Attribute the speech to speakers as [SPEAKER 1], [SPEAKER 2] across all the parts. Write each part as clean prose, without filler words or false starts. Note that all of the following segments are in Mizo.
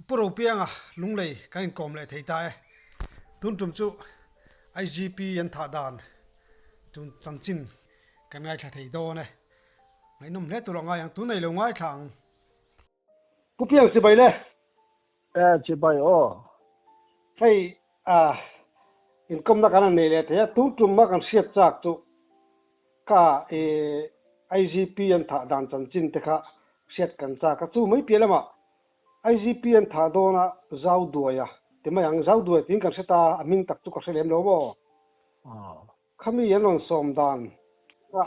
[SPEAKER 1] Pu Ropianga Lunglei kan inkawm leh thei ta e. Tun tum chu IGP an thah dan tun chanchin kan ngaithla thei dawn e. Ngaihnawm hle tur a ngai ang, tun nei lo ngaithla ang. Pu Piang chibai le.
[SPEAKER 2] E chibai aw.
[SPEAKER 1] Hei ah inkawmna kan han nei leh thei a, tun tum a kan hriat chak chu ka i IGP an thah dan chanchin te kha hriat kan chak a, chu mai piah lamah IGP an thah dawn a zau duai a ti mai ang, zau duai tiin kan hre ta, a hming tak chu ka hre lem lo maw? Khami an rawn sawm dan kha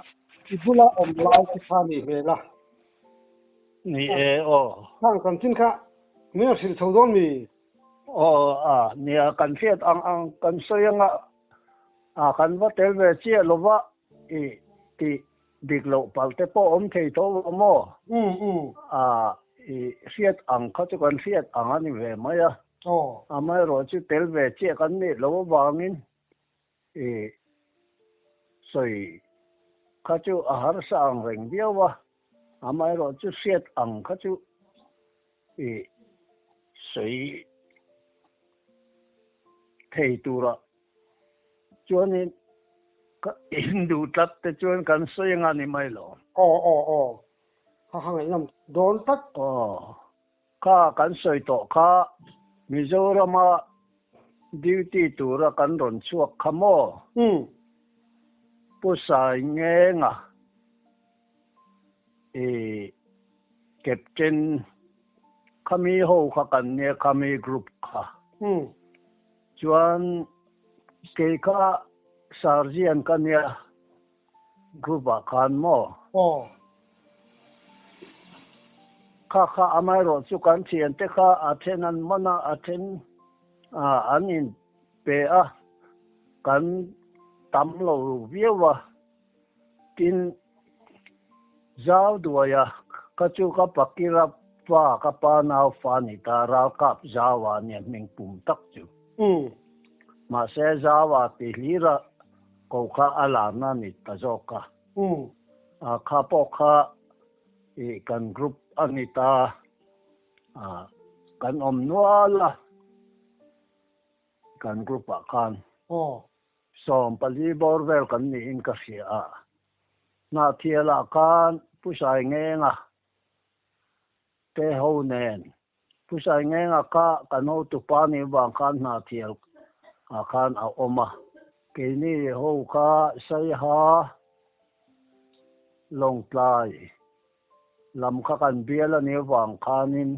[SPEAKER 1] i bula awm lai te kha nih hmel a.
[SPEAKER 2] Ni e aw.
[SPEAKER 1] Khang chanchin kha min rawn hrilh chho dawn mi?
[SPEAKER 2] Aw a, nia kan hriat ang ang kan sawi anga a kan va tel ve chiah lova i tih dik loh palh te pawh awm thei tho lo maw? A i hriat ang kha chu kan hriat ang a ni ve mai a. Amaherawhchu tel ve chiah kan nih loh avangin I sawi kha chu a harsa ang reng viau a, amaherawh chu hriat ang kha chu i sawi thei tura chuanin ka induh tlat te chuan kan sawi anga ni mai lo.
[SPEAKER 1] Aw aw aw, kha kha ngaihnawm dawn tlat.
[SPEAKER 2] Aw. Kha kan sawi tawh kha Mizorama duty tura kan rawn chhuak kha maw? Pu Saingenga i captain khami ho kha kan nia khami group kha. Chuan kei kha Sergeant ka nia. Group ah khan maw?
[SPEAKER 1] Aw.
[SPEAKER 2] Kha kha amaherawh chu kan thiante kha a then an man a, a then an in pe a, kan tam lo viau a. Tin, zau duai a, ka chu ka pakira pa, ka pa nau fa ni ta, ralkap zau a nia hming pum tak chu. Mahse zau a ti hlir a. Ko kha a larna ni ta zawk a. A kha pawh kha i kan group a ni ta a, kan awm nual a kan group ah khan. 14 bawr vel kan niin ka hria a. Hnahthial ah khan Pu Saingenga te ho nen Pu Saingenga kha kan hotupa nih vang khan Hnahthial ah khan a awm a. Keini ho kha Saiha Lawngtlai lam kha kan bial a nih vang khanin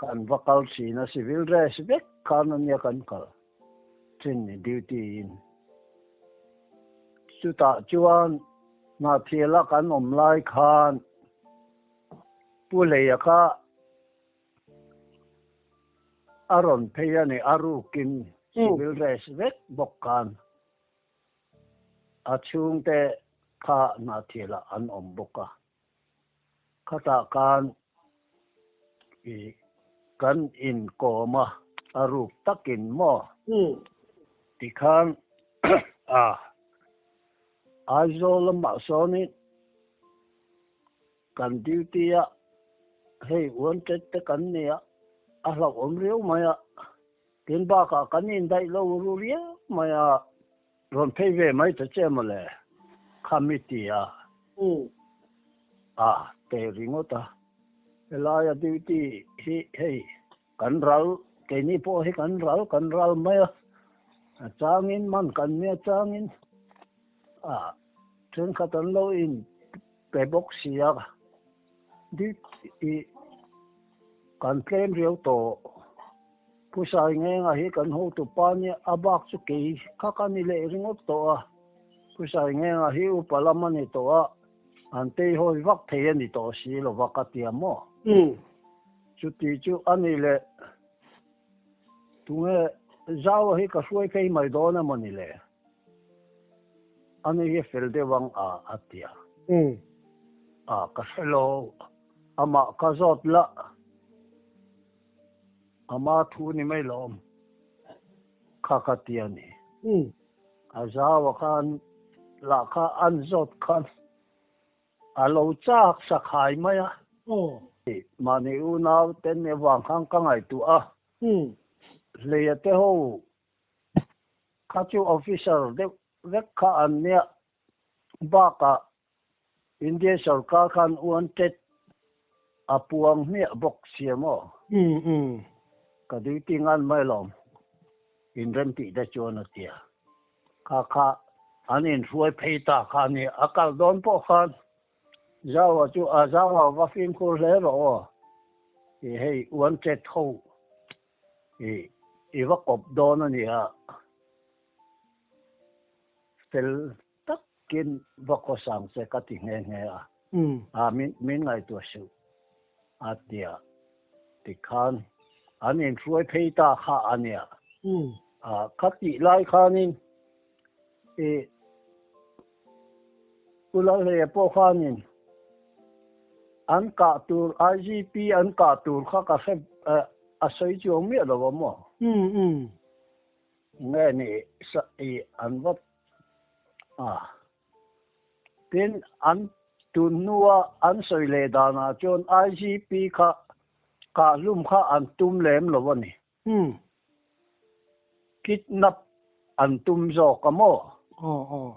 [SPEAKER 2] kan va kal thin a, civil dress vek khan a nia kan kal thin ni duty in. Chutah chuan Hnahthial a kan awm lai khan Pu Hleia kha a rawn phei a ni, a rukin civil dress vek bawk khan a chhungte kha Hnahthialah an awm bawk a. Khatah khan i kan inkawm a, a ruk takin maw tikhan a Aizawl lamah sawnin Kan duty a, hei wanted te kan ni a, a hlauhawm riau mai a, tin bakah kan indaih lo ru riau mai a, rawn phei ve mai ta che mawle, khami ti a, a te ringawt a, helaia duty hi hei kan ral, keini pawh hi kan ral kan ral mai a, a changin man kan nia changin a thenkhat an lo in Pe bawk si a, dik i kan tlem riau tawh. Pu Saingenga hi kan hotu pa nia, a bak chu kei kha ka ni leh ringawt tawh a. Pu Saingenga hi upa lam a ni tawh a, an teihawi vak thei a ni tawh si lova ka tia maw? Chuti chu a ni leh, tunge Zaua hi ka hruai phei mai dawn emaw ni le? Ani hi fel deuh ang a, a ti a. A, ka hre lo. Amah ka zawt la. Ama thu ni mai lawm. Kha ka ti a ni. A zau a khan lah kha an zawt khan a lo chak sakhai mai a. Mahni unau te nih avang khan ka ngaihtuah a. Hleia te ho kha chu officer deuh vek kha an nia. Bakah India sorkar khan wanted a puang hmiah bawk sia maw? Ka duty ngan mai lawm inrem tih te chuan a tia. Kha kha an inhruai phei ta kha a ni. A kal dawn pawh khan Zaua chu a Zaua va fimkhur hle rawh aw. I hei wanted ho i i va kawp dawn a nia. Fel takin va khawsang che ka ti nghe nghe a, a min min ngaihtuah suh a tia tikhan an inhruai phei ta kha a nia. A kha tih lai khanin i Pu Lalhleia pawh khanin an kah tur IGP an kah tur kha ka hre a sawi chuang miah lo a maw? Nge ni i an va a. Tin, an tun hnua an sawi leh danah chuan IGP kha kahhlum kha an tum lem lo a ni. Kidnap an tum zawk a maw?
[SPEAKER 1] Aw aw.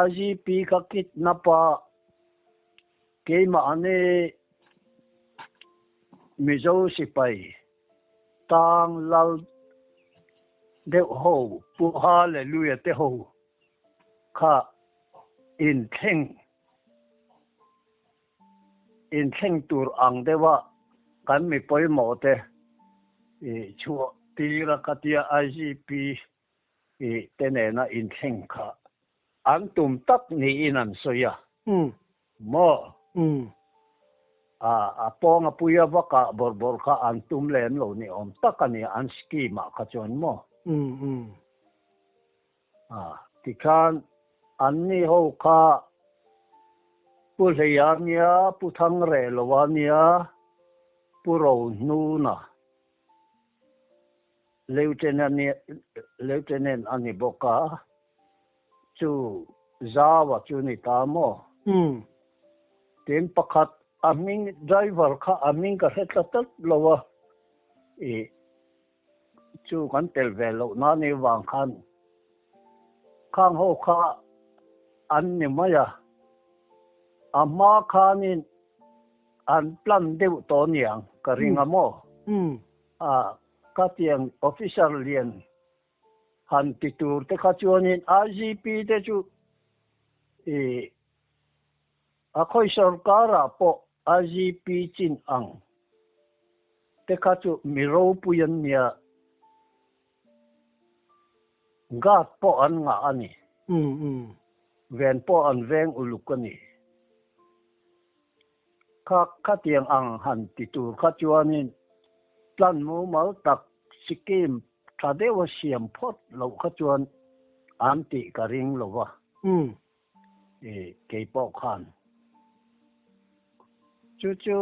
[SPEAKER 2] IGP kha kidnap a keimahni Mizo sipai Tang lal deuh ho Pu Hallelujah te ho kha inthleng inthleng tur ang deuha kan mi pawimawh te i chhuah tir a khatia IGP i te nena inthleng kha an tum tak niin an sawi a maw? A a pawng a pui a vak ah bawrh bawrh kha an tum lem lo ni awm tak a ni an scheme ah kha chuan maw? A tikhan an ni ho kha Pu Hleia nia, Pu Thangrehloa nia, Pu Rohnuna Lieutenant Lieutenant a ni bawk a, chu Zaua chu ni ta maw? Tin pakhat a hming driver kha a hming ka hre tla tlat lo a, i chu kan tel ve loh na ni vang khan khang ho kha an ni mai a, a hma khanin an plan deuh tawh niang ka ring a maw? A ka tiang officer lian han ti tur te kha chuanin IGP te chu i a khawi sorkarah pawh IGP chin ang te kha chu mi ropui an nia guard pawh an ngah a ni. Ven pawh an veng uluk a ni. Kha khatiang ang han ti tur kha chuanin plan mumal tak scheme tha deuha siam phawt loh kha chuan an tih ka ring lo va. I kei pawh khan chu chu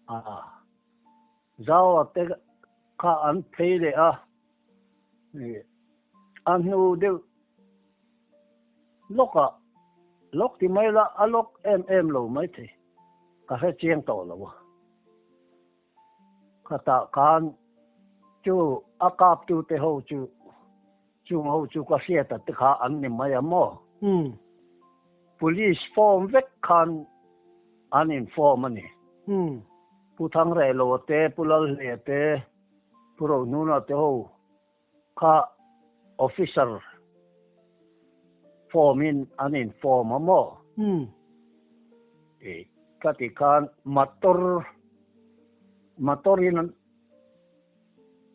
[SPEAKER 2] a Zaua te kha an phei leh a, a hnu deuh lawkah lawk ti mai la a lawk em em lo maithei ka hre chiang tawh lo a. Khatah khan chu a kaptu te ho chu chung ho chu ka hriat a te kha an ni mai a maw? Police form vek khan an in form a ni. Pu Thangrehloa te, Pu Lalhleia te, Pu Rohnuna te ho kha officer form in an in form a maw? I ka ti khan motor motor in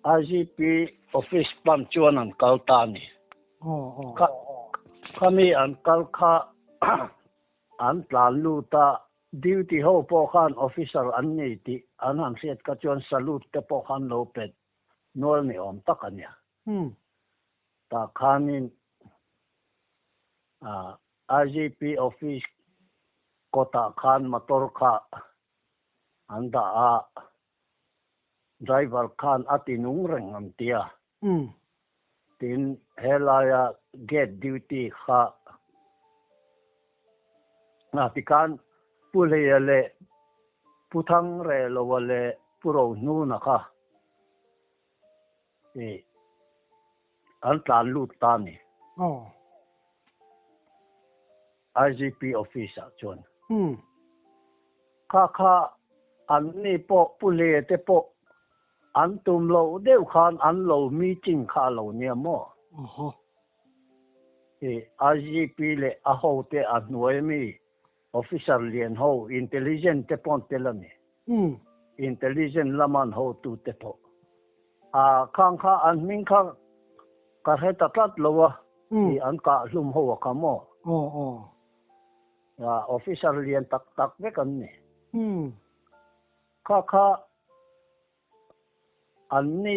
[SPEAKER 2] IGP office pan chuan an kal ta a ni. Kha khami an kal kha an tlan lut a, duty ho pawh khan officer an ni tih an han hriat kha chuan salute te pawh khan lo pet nual ni awm tak a nia. Tah khanin IGP office kawtah khan motor kha an dah a, driver khan a ti nung reng an ti a. Tin, helaia gate duty kha a tikhan Pu Hleia leh Pu Thangrehloa leh Pu Rohnuna kha i an tlan lut ta a ni. IGP office ah chuan. Kha kha an ni pawh Pu Hleia te pawh an tum loh deuh khan an lo meeting kha a lo nia maw? I IGP leh a hote a hnuai ami Officer lian ho intelligent te pawh an tel a ni. Intelligent lama an hotu te pawh. A khang kha an hming kha ka hre ta tlat lo a, i an kah hlum ho a kha maw?
[SPEAKER 1] Aw aw.
[SPEAKER 2] A officer lian tak tak vek an ni. Kha kha an ni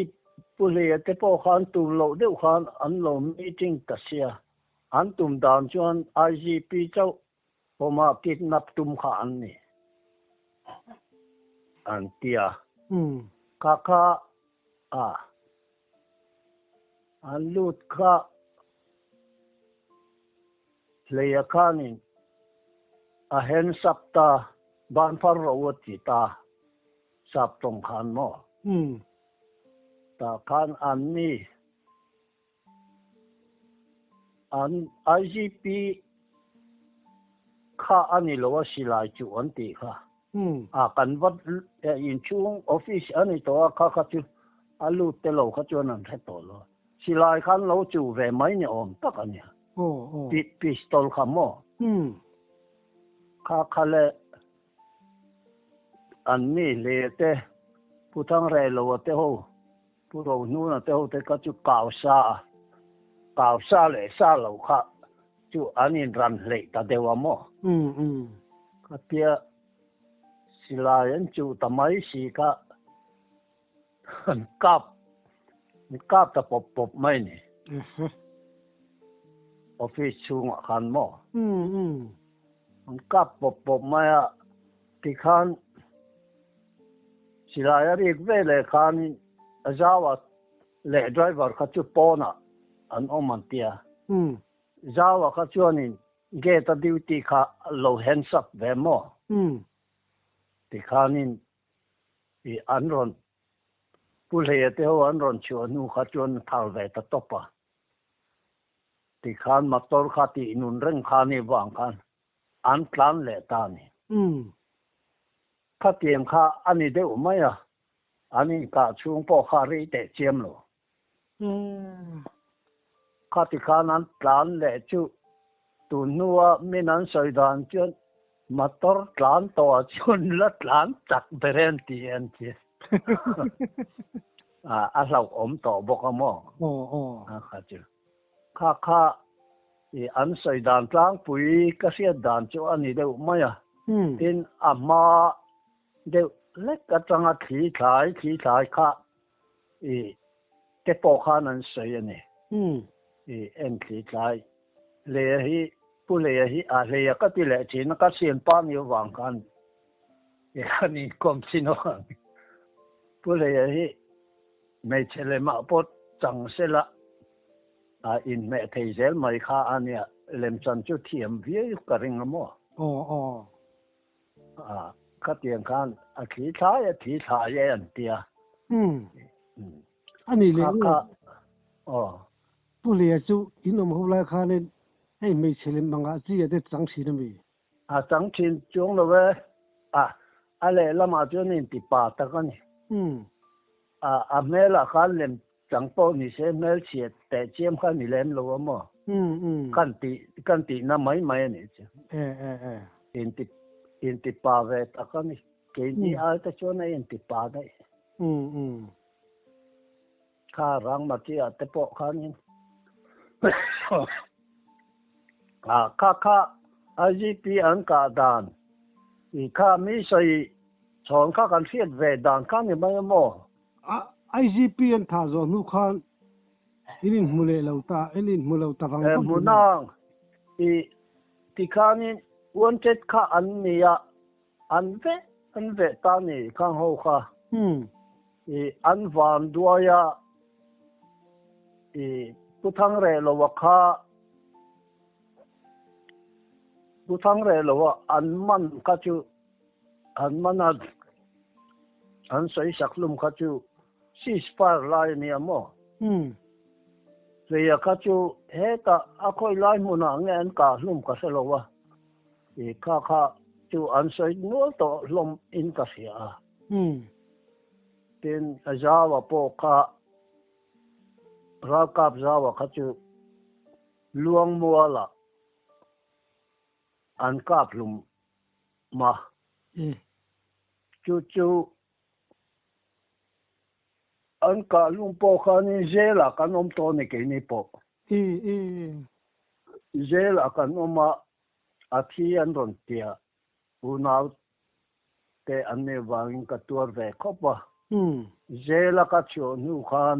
[SPEAKER 2] Pu Hleia te pawh khan tum loh deuh khan an lo meeting ta sia. An tum dan chuan IGP chauh pawma kidnap tum kha an ni an ti a. Kha kha a an lut kha Hleia khanin a hands up ta, ban phar ro a ti ta, sap tawng khan maw? Tah khan an ni. An IGP kha a ni lo a silai chu an tih kha. A kan va inchhung office a ni tawh a kha kha chu a lut te lo kha chuan an hre tawh lo. Silai khan lo chuh ve mai ni awm tak a nia. Pistol kha maw? Kha kha le an mi hle te Pu Thangrehloa te ho Pu Rohnuna te ho te kha chu kau sa a, kau sa leh sa lo kha chu an inran hleih ta deuh a maw? Khatia silai an chuh ta mai si kha an kap, an kap ta pawp pawp mai ni. Office chhungah khan maw? An kap pawp pawp mai a, tikhan Silai a rik ve leh khanin a Zaua leh driver kha chu pawnah an awm an tia. Zaua kha chuanin gate a duty kha lo hands up ve maw? Tikhanin i an rawn Pu Hleia te ho an rawn chhuah hnu kha chuan a thar ve ta tawp a. Tikhan motor kha tih nun reng kha ni vang khan an tlan leh ta a ni. Khatiang kha a ni deuh mai a, an inkah chhung pawh kha rei teh chiam lo. Khati khan an tlan leh chu tun hnua min an sawi dan chuan motor tlan tawh ah chuan la tlan chak ber em ti an ti. A hlauhawm tawh bawk a maw? Kha chu. Kha kha i an sawi dan tlangpui ka hriat dan chu a ni deuh mai a. Tin, a hma deuh hlek atanga thli thlai thli thlai kha i te pawh khan an sawi a ni. I en thli thlai Hleia hi Pu Hleia hi a Hleia ka ti leh thin a, ka sianpa ni avang khan i han inkawm thin avang Pu Hleia hi Hmeichhe lemah pawh chang sela a inhmeh thei zel mai kha a nia, lemchan chu thiam viau ka ring a maw?
[SPEAKER 1] Aw aw.
[SPEAKER 2] A, khatiang khan a thli thlai a thli thlai e an tia.
[SPEAKER 1] Umm. A nih leh
[SPEAKER 2] nge? Aw.
[SPEAKER 1] Pu Lia chu in awm ho lai khanin hei hmeichhe lem angah chi a te chang thin a mi?
[SPEAKER 2] A chang thin chuang lo e. A, a lehlamah chuan a inti pa tak a ni. A, a hmelah khan lem chang pawh ni se hmelchhiat teh chiam kha ni lem lo a maw? Kan tih, kan tihna mai mai a nih chu.
[SPEAKER 1] E, e, e.
[SPEAKER 2] Inti, inti pa ve tak a ni. Keini ai te chuan a inti pa daih. Kha Rangmati-ah te pawh khanin a kha kha IGP an kah dan i kha mi sawi chhawn kha kan hriat ve dan kha ni mai a maw?
[SPEAKER 1] A IGP an thah zawh hnu khan in inhmu leh lo ta, in inhmu lo ta vang vang
[SPEAKER 2] Hmu nang i tikhanin wanted kha an ni a, An veh an veh ta ni khang ho kha. I an van duai a i Pu Thangreh lo a kha Pu Thangrehloa an man kha chu an man a, an sawi sak hlum kha chu ceasefire lai a nia maw? Hleia kha chu hetah a khawi lai hmunah nge an kah hlum ka hre lo a, i kha kha chu an sawi nual tawh hlawm in ka hria a. Tin, Zaua pawh kha ralkap Zaua kha chu Luangmualah an kap hlum a. Chu chu an kah hlum pawh khanin zelah kan awm tawh a ni keini pawh. Zelah kan awm a, a thi an rawn tia unau te an nih vangin ka tuar ve khawp a. Zela ka chhuah hnu khan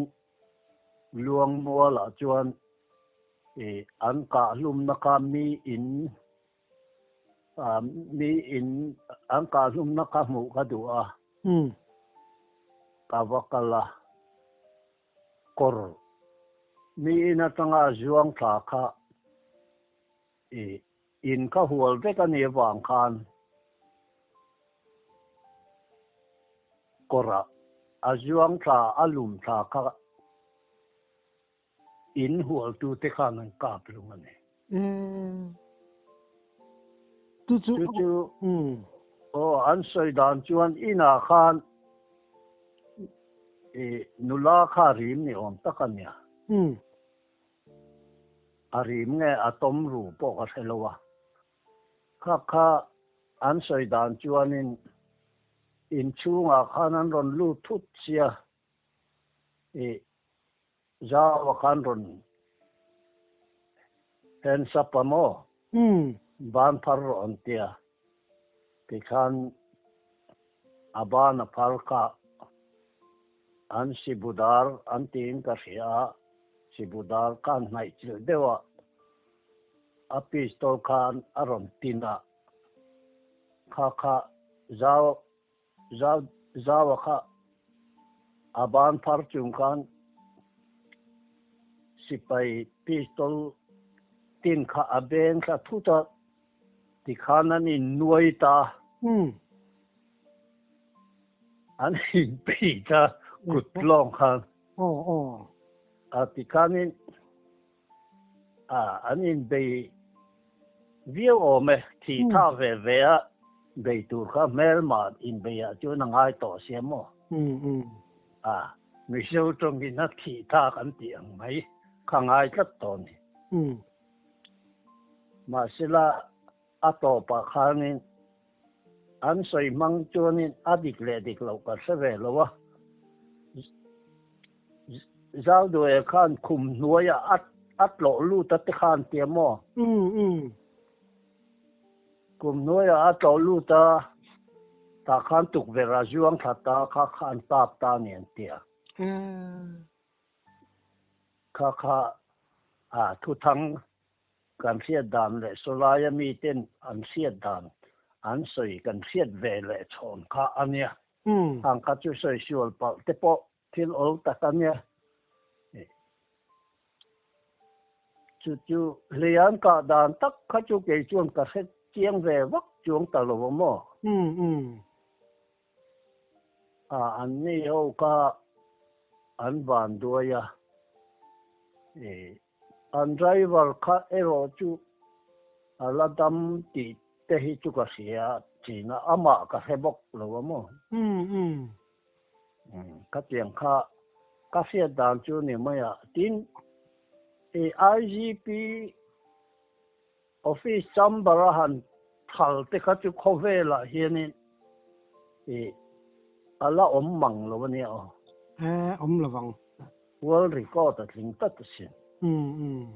[SPEAKER 2] Luangmualah chuan i an kah hlumna kha mi in mi in an kah hlumna kha hmuh ka duh a. Ka va kal a, kawr mi in atanga zuang thla kha i In ka hual vek a nih avang khan kawrah a zuang thla a lum thla kha in hualtute khan an kap lung a ni.
[SPEAKER 1] Chu chu
[SPEAKER 2] Chu chu aw an sawi dan chuan inah khan i nula kha rim ni awm tak a nia. A rim nge a tawm ru pawh ka hre lo a. Kha kha an sawi dan chuanin inchhungah khan an rawn lut thut sia i Zau-a khan rawn hands up a maw? Ban phar rawh an tia. Tikhan a ban a phar kha An Sibudar an tiin ka hria a, Sibudar khan hnaih chilh deuh a, a pistol khan a rawn tin a, kha kha zau zau zaua kha a ban phar chung khan sipai pistol tin kha a beng thla thut a, tikhan an innuai ta. An inpeih ta kut lawng khan. A ti khanin a an inbei viau awm e, thih tha ve ve a bei tur kha hmelma inbeiah chuan a ngai tawh sia maw? A Mizo tawngin a thih tha kan tih ang mai kha ngai tlat tawh a ni. Mahsela A tawpah khanin an sawi hmang chuanin a dik leh dik loh ka hre ve lo a. Zauduaia khan khum hnuaiah a a tlawh lut a te khan tia maw? Khum hnuaiah a tlawh lut a, tah khan tukverh a zuang thla ta kha kha an tap ta a ni an tia. Kha kha a thuthang Kan hriat dan leh sawlaia miten an hriat dan an sawi kan hriat ve leh chhawn kha a nia. Ang kha chu sawi sual palh te pawh thil awl tak a nia. Chu chu hliam kah dan tak kha chu kei chuan ka hre chiang ve vak chuang ta lo a maw? A, an ni ho kha an van duai a. An driver kha erawh chu a la dam tih te hi chu ka hria thin a, amah ka hre bawk lo a maw? Khatiang kha ka hriat dan chu ni mai a, tin i IGP office chamber a han thal te kha chu khawvelah hianin i a la awm mang lo a nia aw.
[SPEAKER 1] Awm lo vang.
[SPEAKER 2] World record a tling tlat asin.
[SPEAKER 1] Umm.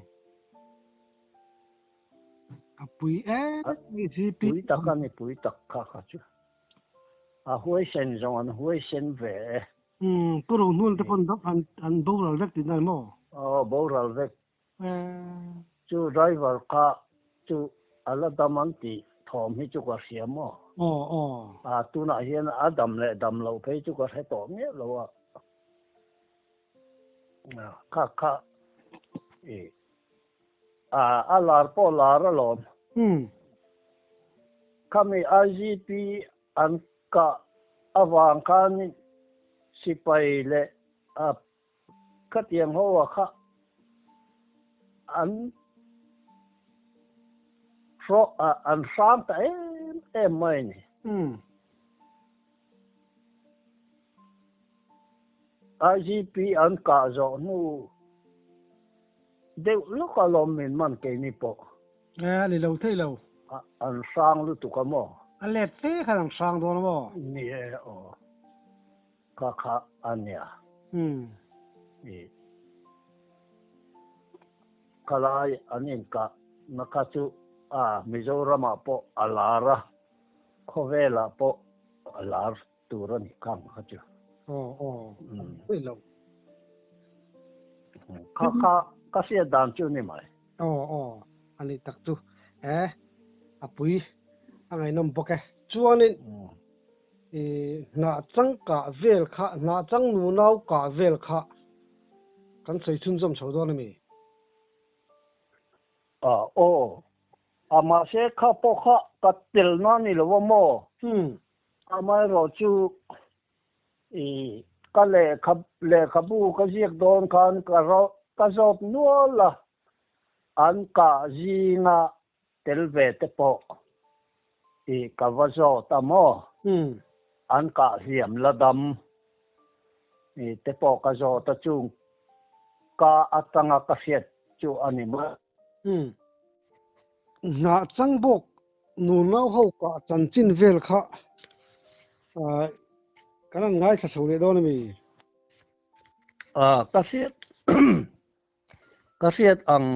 [SPEAKER 1] A pui em IGP.
[SPEAKER 2] Pui tak a ni pui tak kha kha chu. A huaisen zawng an huaisen ve e.
[SPEAKER 1] Umm Pu Rohnun te pawn an an boral vek tihna ni maw?
[SPEAKER 2] Aw boral vek. Chu driver kha chu a la dam an tih thawm hi chu ka hria maw?
[SPEAKER 1] Aw aw.
[SPEAKER 2] A tunah hian a dam leh dam loh phei chu ka hre tawh miah lo a. Kha kha i a a lar pawh lar alawm.
[SPEAKER 1] Umm.
[SPEAKER 2] Khami IGP an kah avang khan sipai leh a khatiang ho a kha an an hrang ta em em mai a ni. IGP an kah zawh hnu deuh lawk alawm min man keini pawh.
[SPEAKER 1] E, a ni lo thei lo.
[SPEAKER 2] An hrang lutuk a maw?
[SPEAKER 1] A let fe khan an hrang dawn a maw?
[SPEAKER 2] Ni e, aw. Kha kha a nia. I khalai an inkah na kha chu a Mizoramah pawh a lar a, khawvelah pawh a lar tur a ni khang kha chu.
[SPEAKER 1] Aw aw, thei lo.
[SPEAKER 2] Kha kha ka hriat dan chu ni mai.
[SPEAKER 1] Aw aw, a nih tak chu. E, a pui a ngaihnawm bawk e. Chuanin i hnah chang kah vel kha, hnah chang nunau kah vel kha kan sawi chhunzawm chho dawn a mi?
[SPEAKER 2] A aw, a mahse kha pawh kha ka tel na ni lo a maw? Amaherawh chu i ka lehkha lehkhabu ka ziak dawn khan ka ka zawt nual a, an kah zinga tel ve te pawh i ka va zawt a maw? An kah hliam la dam i te pawh ka zawt a chung ka atanga ka hriat chu a ni mai.
[SPEAKER 1] Hnah chang bawk Nunau ho kah chanchin vel kha kan han ngaithla chho leh dawn a mi?
[SPEAKER 2] Ka hriat ka hriat ang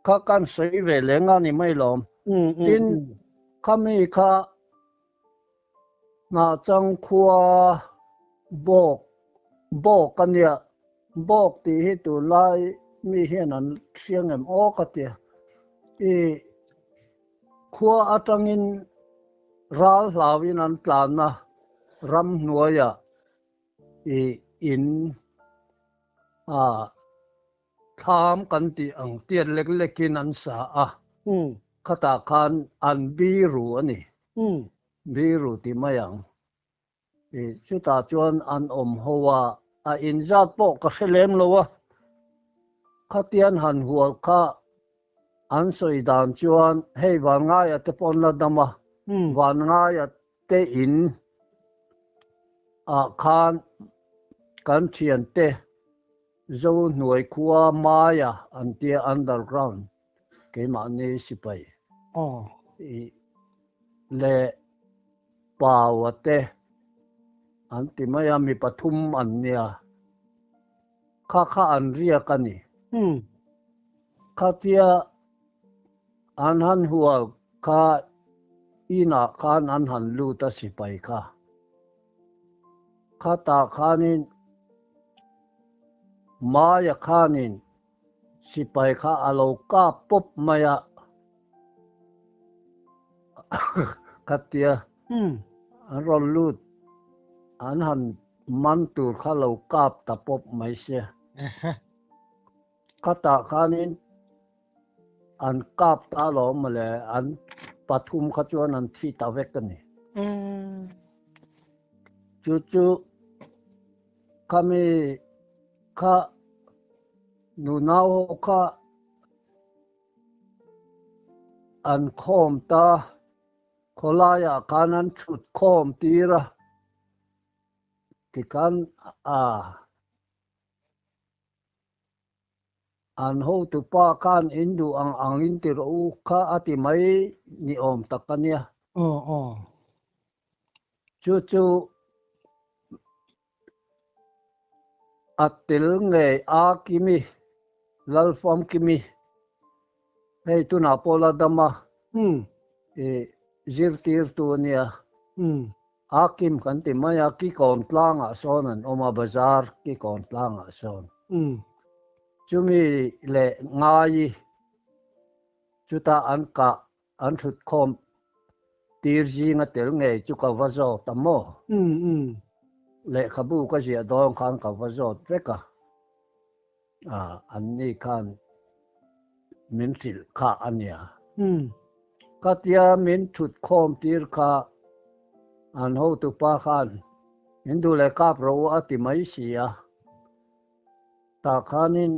[SPEAKER 2] kha kan sawi ve leng a ni mai lawm. Tin, khami kha Hnahchang khua bawk bawk a nia, bawk tih hi tunlai mi hian an hria ngem aw ka tia. I khua atangin ral hlauin an tlanna ramhnuaiah i in a thlam kan tih ang tiat lek lekin an sa a, khatah khan an biru a ni. Biru ti mai ang. I chutah chuan an awm ho a, a inzat pawh ka hre lem lo a. Khatian han hual kha an sawi dan chuan hei Vangaia te pawh an la dam a, Vangaia te in ah khan kan thiante Zohnuai khua Maia an tia underground keimahni sipai i leh Paua te an ti mai a, mi pathum an nia. Kha kha an riak a ni. Khatia an han hual kha inah khan an han lut a sipai kha. Khatah khanin Maia khanin Sipai kha a lo kap pawp mai a, khatia an rawn lut an han man tur kha lo kap ta pawp mai sia. Khatah khanin an kap ta alawm mawle, an pathum kha chuan an thi ta vek a ni. Chu chu khami kha nunau ho kha an khawm ta, khawlaiah khan an thut khawm tir a, tikhan a an hotupa khan in duh ang ang in ti rawh u kha a ti mai ni awm tak a nia.
[SPEAKER 1] Aw aw.
[SPEAKER 2] Chu chu A tel ngei a Kimi, Lalfam Kimi, hei tunah pawh la dam a, i zirtirtu a nia. A Kim kan ti mai a, Kikawn tlangah sawn an awm a, bazar Kikawn tlangah sawn. Chumi leh Ngai chutah an kah An thutkhawm tir zinga tel ngei chu ka va zawt a maw? Lehkhabu ka ziah dawn khan ka va zawt vek a, anni khan min hrilh kha a nia. Khatia min thut khawm tir kha an hotupa khan min duh leh kap rawh u a ti mai si a. Tah khanin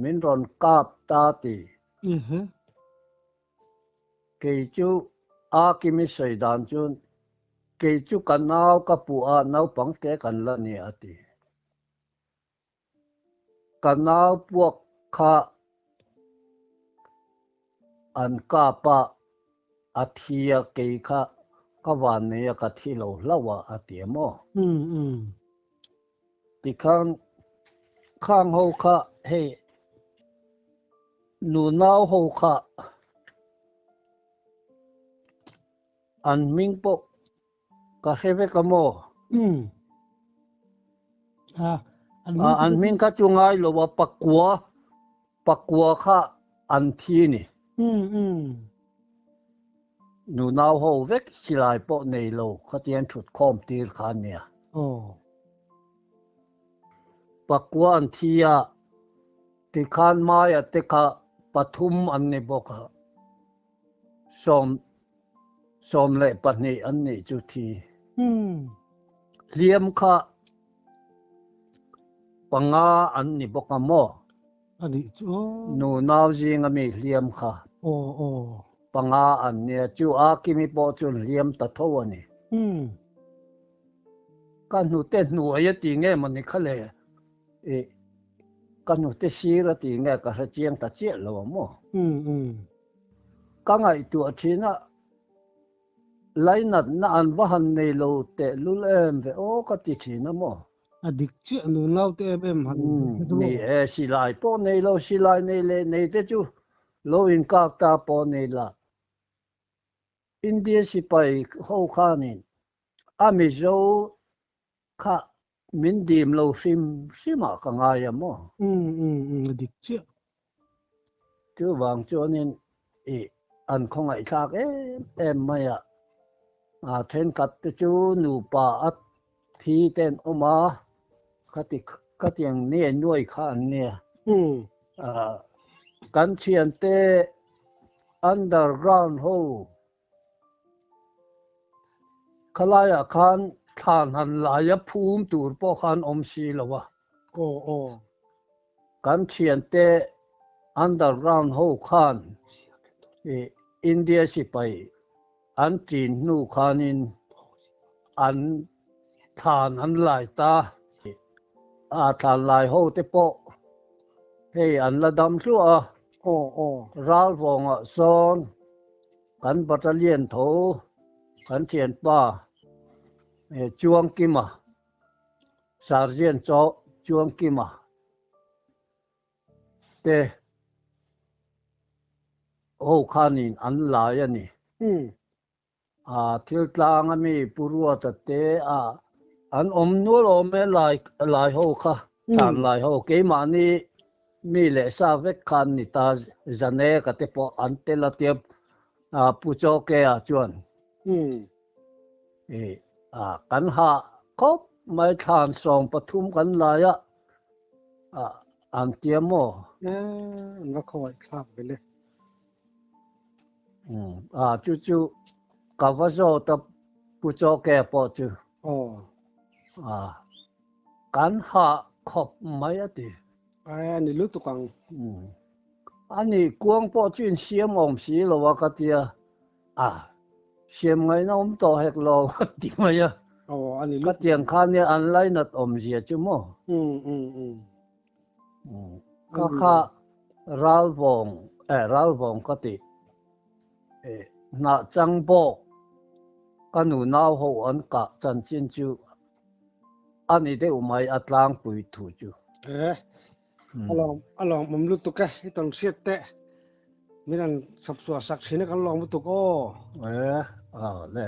[SPEAKER 2] min rawn kap ta ti. Kei chu a kimi sawi dan chu kei chu ka nau ka puh a naupang te kan la ni a ti. Ka nau puak kha an kap a, a thi a, kei kha ka van nei a ka thi lo hlauh a a ti a maw? Tikhan khang ho kha hei nunau ho kha an hming pawh Ka hre vek a maw?
[SPEAKER 1] Umm. A, an hming
[SPEAKER 2] An hming kha chu ngai lo a, pakua, pakua kha an thi a ni.
[SPEAKER 1] Umm, umm.
[SPEAKER 2] Nunau ho vek silai pawh nei lo khatiang thut khawm tir kha a nia.
[SPEAKER 1] Aw.
[SPEAKER 2] Pakua an thi a, tikhan Maia te kha pathum an ni bawk a. Sawm, 12 an nih chu thi. Hliam kha panga an ni bawk a maw?
[SPEAKER 1] A nih chu aw.
[SPEAKER 2] Nu nau zinga mi hliam kha.
[SPEAKER 1] Aw aw.
[SPEAKER 2] Panga an nia chu a kimi pawh chuan hliam ta tho a ni. Ka hnute hnuai a ti nge maw ni kha le? I ka hnute sir a ti nge ka hre chiang ta chiah lo a maw? Ka ngaihtuah thin a, lainatna an va han nei lo tehlul em ve aw ka ti thin a maw?
[SPEAKER 1] A dik chiah nu naute em em han
[SPEAKER 2] Ni e, silai pawh nei lo, silai nei leh nei te chu lo inkak ta pawh nei la. India sipai ho khanin a Mizo kha Min dim lo hrim hrim ah ka ngai a maw?
[SPEAKER 1] Umm umm umm a dik chiah.
[SPEAKER 2] Chuvang chuanin i an khawngaihthlak em em mai a, a thenkhat te chu nupa a thi te an awm a, khati khatiang nge nuai kha an nia.
[SPEAKER 1] Umm.
[SPEAKER 2] Kan thiante underground ho Khalaiah khan thlan han laia phum tur pawh khan awm si lo a.
[SPEAKER 1] Aw aw.
[SPEAKER 2] Kan thiante underground ho khan i India sipai an chin hnu khanin an thlan an lai ta. A thlan lai ho te pawh hei an la dam hluah a.
[SPEAKER 1] Aw aw.
[SPEAKER 2] Ralvawngah sawn Kan battalion tho kan thianpa Chuangkima, Sergeant Chuangkima te ho khanin an lai a ni. A thil tlang a mi Pu Ruata te a an awm nual awm e lai lai ho kha, thlan lai ho keimahni Mi leh sa vek khan ni ta Zane ka te pawh an tel a tia Pu Chawkea chuan i kan hah khawp mai thlan 13 kan lai a an tia maw?
[SPEAKER 1] An va khawngaih thlak ve le.
[SPEAKER 2] Chu chu ka va zawt a Pu Chawkea pawh chu. Kan hah khawp mai a ti.
[SPEAKER 1] Ai a ni lutuk ang.
[SPEAKER 2] Umm. A ni kuang pawh chu insiam awm si lo a ka tia. A, siam ngaihna awm tawh hek lo a ti mai a.
[SPEAKER 1] Aw a ni
[SPEAKER 2] Ka
[SPEAKER 1] lutuk.
[SPEAKER 2] tiang khan nia an lainat awmzia chu maw?
[SPEAKER 1] Umm umm umm.
[SPEAKER 2] Umm. Ka kha ralvawng, eh ralvawng ka ti. Eh hnah chang bawk ka nu nau ho an kah chanchin chu A ni deuh mai a tlangpui thu chu.
[SPEAKER 1] E, a lawm a lawmawm lutuk e, i tawn hriat teh. Min han chhawp chhuah sak thin a kan lawm lutuk aw.
[SPEAKER 2] E, a le.